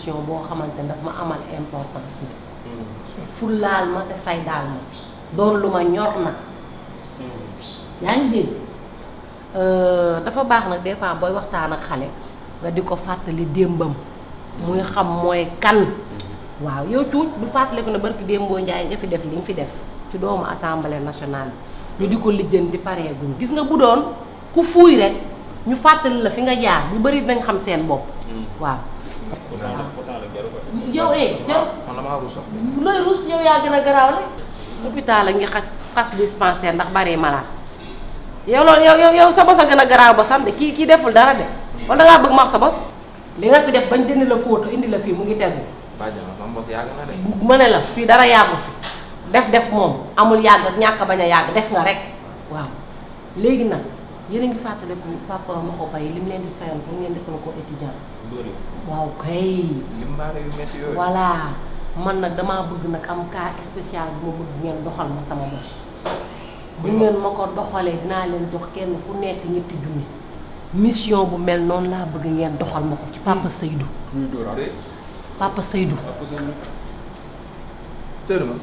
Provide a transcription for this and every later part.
mission boo xamante ne daf ma amal importance la. fullaal ma te fay daal ma doon lu ma ñor nag. yaa ngi dégg dafa baax nag des fois booy waxtaan ak xale nga di ko fàttali démbam muy xam mooy kan. waaw yow tuut du fàttali ko ne barki démboo Njaay nga fi def li nga fi def ci doomu assemblée nationale bi ñu di ko lijjanti pareeguñ gis nga bu doon ku fuuy rek ñu fàttali la fi nga jaar ñu bëri dinañ xam seen bopp. waaw. yow jarul looy ruus yow yaa gën a garaaw la. hôpital la ngi xas dispensaire ndax bari malade yow loolu yow sa bos a gën a garaaw ba sam de kii deful dara de wala dangaa bëgg ma wax sa bos li nga fi def bañ dindi la photo indi la fii mu ngi tegu. ma ne la fii dara yàggu fi def moom amul yàgg ak ñàkk bañ a yàgg def nga rek waaw léegi nag yéen a ngi fàttaliku papa ma ko bay lim leen di fayoon pour ngeen defal ko étudiant. waaw kay. voilà man nag damaa bëgg nag am cas spécial bu ma bëgg ngeen doxal ma sama bos. bu ngeen ma ko doxalee dinaa leen jox kenn ku nekk ñetti junni. mission bu mel noonu laa bëgg ngeen doxal ma ko ci papa Seydou. papa Seydou. Seydou ma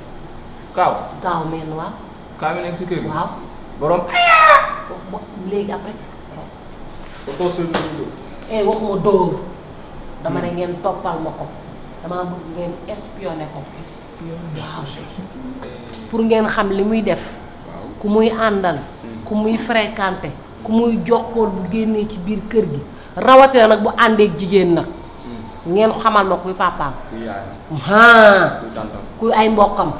Kaaw. Kaaw mel na waaw. Kaaw mi nekk si kër gi. waaw. borom. léegi après. tonton Seydou. waxuma dóor. dama ne ngeen toppal ma ko. damaa bëgg ngeen espionné ko. waaw. pour ngeen xam li muy def. ku muy àndal. ku muy fréquenté. ku muy jokkool bu génnee ci biir kër gi. rawatina nag bu àndeek jigéen nag. ngeen xamal ma kuy papaam. kuy ay mbokkam.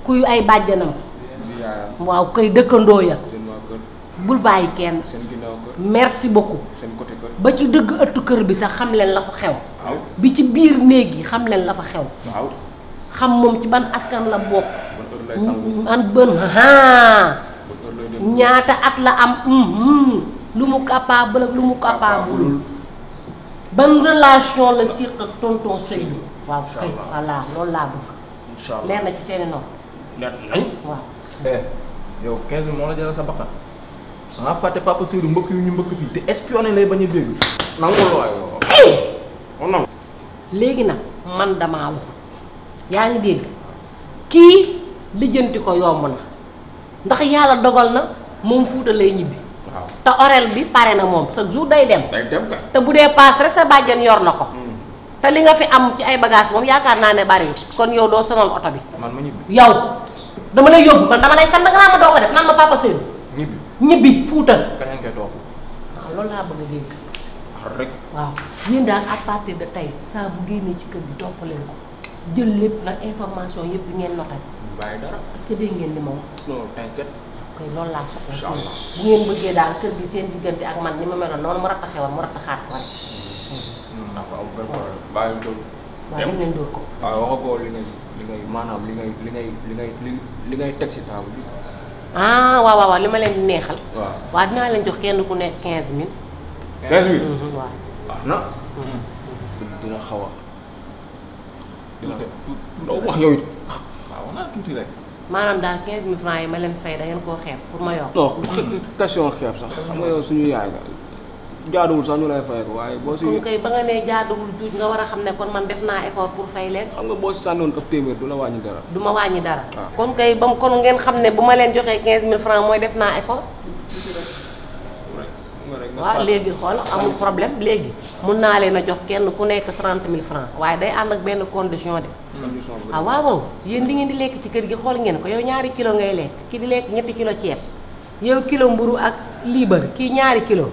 kuy ay bàjjanam. waaw koy dëkkandoo ya. bul bàyyi kenn. merci beaucoup. ba ci dëgg ëttu kër bi sax xam leen la fa xew. bi ci biir néeg yi xam leen la fa xew. xam moom ci ban askan la bokk. an bën ñaata at la am lu mu capable ak lu mu capable. ban relation la siq ak tonton Seydou. waaw kay voilà loolu laa bëgg. incha allah leer na ci seeni nopp. leer nañ. waaw. yow 15 000 moo la jaral sa bakkan. maa fàtte papa Seydou mbëkk yu ñu mbëkk fii te espionné lay bañ a dégg. nangu la waaye léegi nag man damaa wax yaa ngi dégg kii lijjanti ko yomb na ndax yàlla dogal na moom Fuuta lay ñibbi. waaw te orel bi pare na moom chaque jour day dem. te bu dee paas rek sa bàjjan yor na ko. te li nga fi am ci ay bagage moom yaakaar naa ne bari kon yow doo sonal oto bi. man ma ñibbi. yow dama lay yóbbu man dama lay sant nga naa ma doo ko def nan ma papa Seydou. ñibbi Fuuta. kañ lañ koy toog. waaw loolu laa bëgg a dégg. rek. waaw yéen daal à partir de tey saa bu génnee ci kër gi topp leen ko jël lépp nag information yëpp bi ngeen notal. bàyyi dara. est-ce que dégg ngeen li ma wax. non t'inquiète. kay loolu laa soxla. incha allah bu ngeen bëggee daal kër gi seen diggante ak man ni ma meloon noonu mu rattaxee woon mu rattaxaat ko rek. waaw benn problème bàyyi dóor. waaw dem leen dóor ko. waaw waxagoo li ngay maanaam li ngay teg si table bi. waaw li ma leen di neexal. waaw dinaa leen jox kenn ku nekk 15000. 15000. waaw. na. dina xaw a. dina doo wax yow it. waaw naa tuuti rek. maanaam daal 15000 francs yi ma leen fay da ngeen koo xeeb pour ma yor. non question xeeb sax xam nga yow suñu yaay nga jaaduwul sax ñu lay fay ko waaye boo si. comme kay ba nga nee jaaduwul juuj nga war a xam ne kon man def naa effort pour fay leen. xam nga boo si sànnoon ëpp téeméer du la wàññi dara. du ma wàññi dara. waaw kon kay ba kon ngeen xam ne bu ma leen joxee 15000 francs mooy def naa effort. waaw léegi xool amul problème léegi mun naa leen a jox kenn ku nekk 30000 francs waaye day ànd ak benn condition de. waaw yéen li ngeen di lekk ci kër gi xool ngeen ko yow ñaari kilo ngay lekk ki di lekk ñetti kilo ceeb yow kilo mburu ak liibar kii ñaari kilo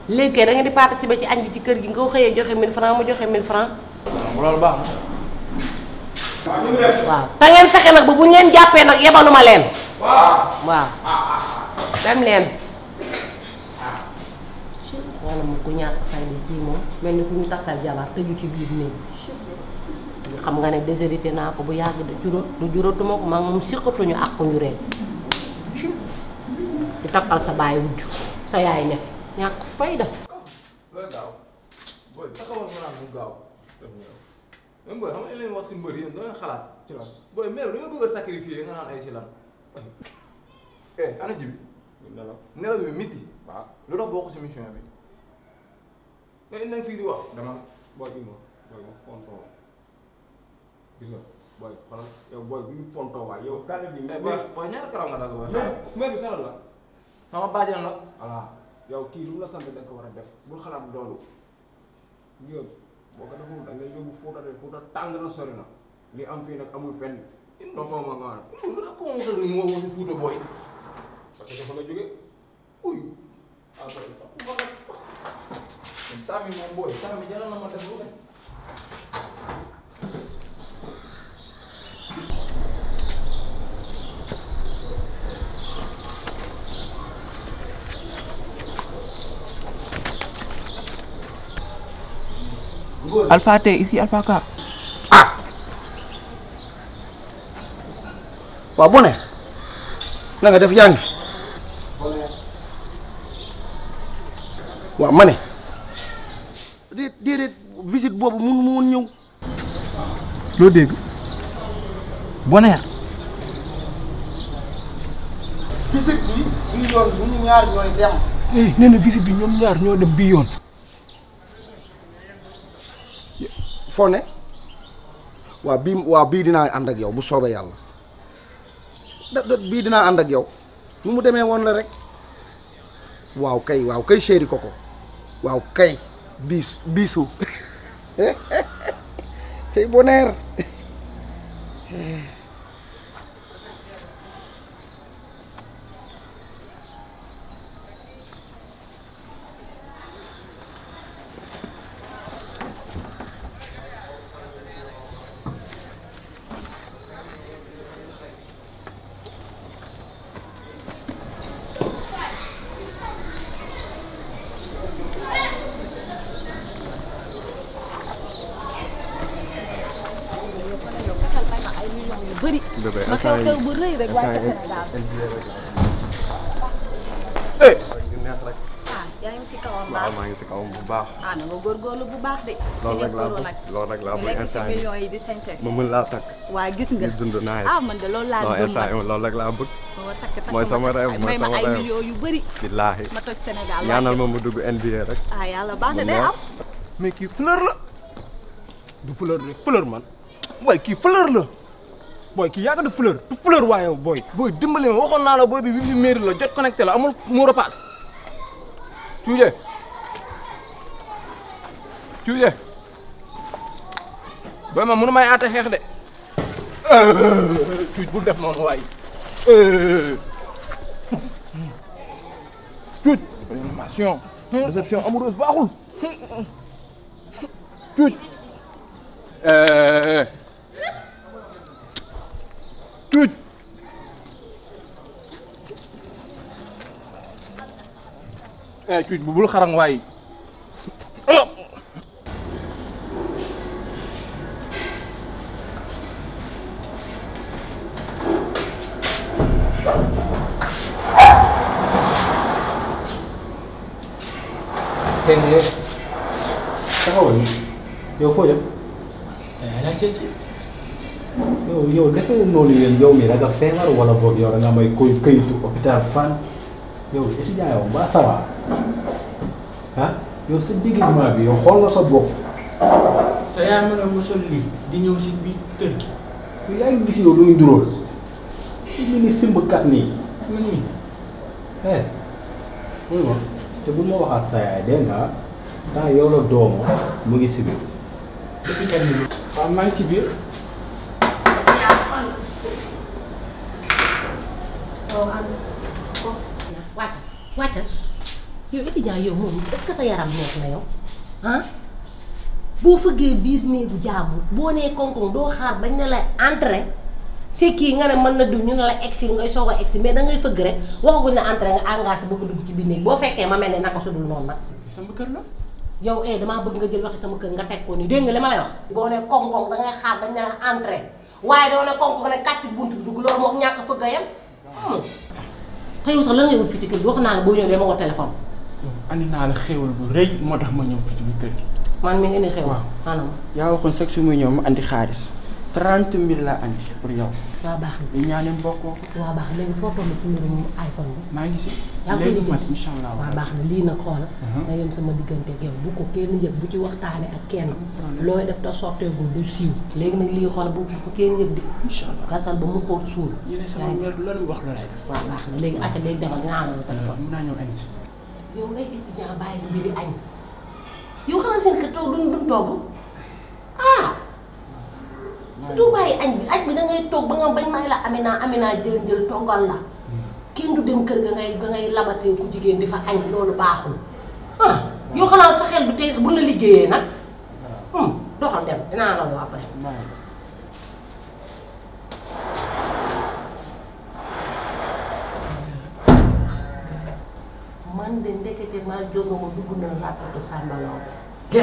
léegi kay da ngeen di participer ci añ bi ci kër gi nga ko xëyee joxe 1000 francs mu joxe 1000 francs. loolu baax na. waaw te ngeen fexe nag ba bu ngeen jàppee nag yebaluma leen. waaw dem leen. wala mu ku ñàkk fay di kii moom mel ni ku ñu takkal jabar tëju ci biir néeg xam nga ne déshérité naa ko bu yàgg de juróotuma ko maa moom siqatuñu ak ko njureel di takkal sa baay wujj sa yaay ne fi ñàkk fayda. loolu gaaw booy taxawal nga naan mu gaaw même booy xam nga leen wax si mbër yéen doo leen xalaat ci lan booy mais da nga bëgg a sacrifier nga naan ay ci lan ana jibi nelaw yooyu miti waaw lu tax bokk si mission bi mais indi nañ fii di wax dama boo bi moom booy ma fontoo gis nga booy xoolal yow booy bu ñu fontoo waay yow gàllankoor bi. booy ñaata karaw nga dagg booy. mais bi salal la. sama bàjjan la. voilà yow kii lu mu la sant da nga ko war a def bul xalaat loolu yow boo ko deful da ngay yóbbu Fuuta de Fuuta tàng na sori na li am fii nag amul fenn. ndox ma nga lu tax ko moo woo si Fuuta booy. parce que dafa nga jóge uy. Sami moom booy Sami jaral na ma def lu ne. Alpha T ici Alpha K. waaw Boné na nga def yaa ngi waaw ma ne déedéet visite boobu mënu ma woon ñëw. loo dégg Boné visite bi bii yoon bu ñu ñaar ñooy dem. nee na visite bi ñoom ñaar ñoo dem bii yoon. foo ne waaw bii dinaa ànd ak yow bu soobee yàlla bii dinaa ànd ak yow nu mu demee woon la rek waaw kay chéri koko waaw kay biisu tey Boné bëri ma xew bu rëy rek waaye ca Sénégal yaa ngi ci kawam baax maa ngi si kawam bu baax na nga góorgóorlu bu baax de loolu rek laa bëgg instant millions yi di sañse ma mën laa takk waa gis nga dund naa man de loolu laa gëm instant loolu rek laa bëgg takk mooy sama réew may ma ay millions yu bëri billaahi ma toj Sénégal ñaanal ma mu dugg NBA rek yàlla baax na day am mais kii fleur la du fleur de fleur man. waaye kii fleur la. booy kii yàgg du fleur du fleur waaye yow booy. booy dimbali ma waxoon naa la booy bi fi mairie la jot connecté la amul mot de passe. Cuuje booy ma mënu may aate xeex de. cuuj bul def noonu waay. cuuj animation réception amoureuse baaxul. cuuj cuuj cuuj bu bul xarang waay. taxawal yow foo jëm. yow defe noonu yéen yow mi da nga feebar wala boog yow da nga may këyitu hôpital Fann yow étudiant yow mbaa ça va yow sa déguisement bi yow xool nga sa bopp. sa yaa mën a mosol lii di ñëw si biir kër gi. yow yaa ngi gis yow luy nduróol ñu ni simbkat nii. man mii. muy ma te bu ma waxaat sa yaay dégg nga temps yow la doomu mu ngi si biir. depuis kañ la. waaw maa ngi ci biir. wàccal yow étudiant yow moom est-ce que sa yaram neex na yow boo fëggee biir néegu jaamu boo nee koŋ-koŋ doo xaar bañ ne la entrée c'est kii nga ne mën na du ñu ne la egsi ngay soog a egsi mais da ngay fëgg rek waxaguñ ne entrée nga engagé bëgg dugg ci biir néeg boo fekkee ma mel ne naka su dul noonu nag. sama kër la. yow damaa bëgg nga jël waxi sama kër nga teg ko nii dégg nga li ma lay wax. boo nee koŋ-koŋ da ngay xaar bañ ne la entrée waaye doo ne koŋ-koŋ nga ne kàcc bunt bi dugg loolu moom ñàkk fëgg a yem. te yow sax lan ngay wut fii ci kër gi wax naa la boo ñëwee dama ko téléphone. andi naa la xéwal bu rëy moo tax ma ñëw fii ci biir kër gi. man mi ngi indi xéwal. waaw maanaam. yaa waxoon chaque jour muy ñëw mu andi xaalis 30 000 laa andi pour yow. waa baax na. di ñaaneen bokkoo ko. waa baax léegi foo toll ci mbirum iPhone bi. maa ngi si. yaa ngi koy léegi mat incha allah. waa baax na lii nag xoola. na yem sama diggante ak yow bu ko kenn yëg bu ci waxtaane ak kenn. looy def te sotteegul du siiw. léegi nag lii xoola bu ko kenn yëg di. incha allah gasal ba mu xóot suul. ñu ne sama mère loolu wax loolay def. waa baax na léegi acca léegi demal dinaa la woo téléphone. mun naa ñëw indi si. yow ngay étudiant bàyyi mbiri añ. yow xanaa seen kër toog duñ togg ah. surtout bàyyi añ bi da ngay toog ba nga bañ may la Amina jël toggal la kenn du dem kër ga ngay labatee ku jigéen di fa añ loolu baaxul ah yoo xanaa sa xel du tey bu la liggéeyee nag doxal dem dinaa la woo après. man de ndekete maa jóg ma dugg na làkkatu Samba Laobé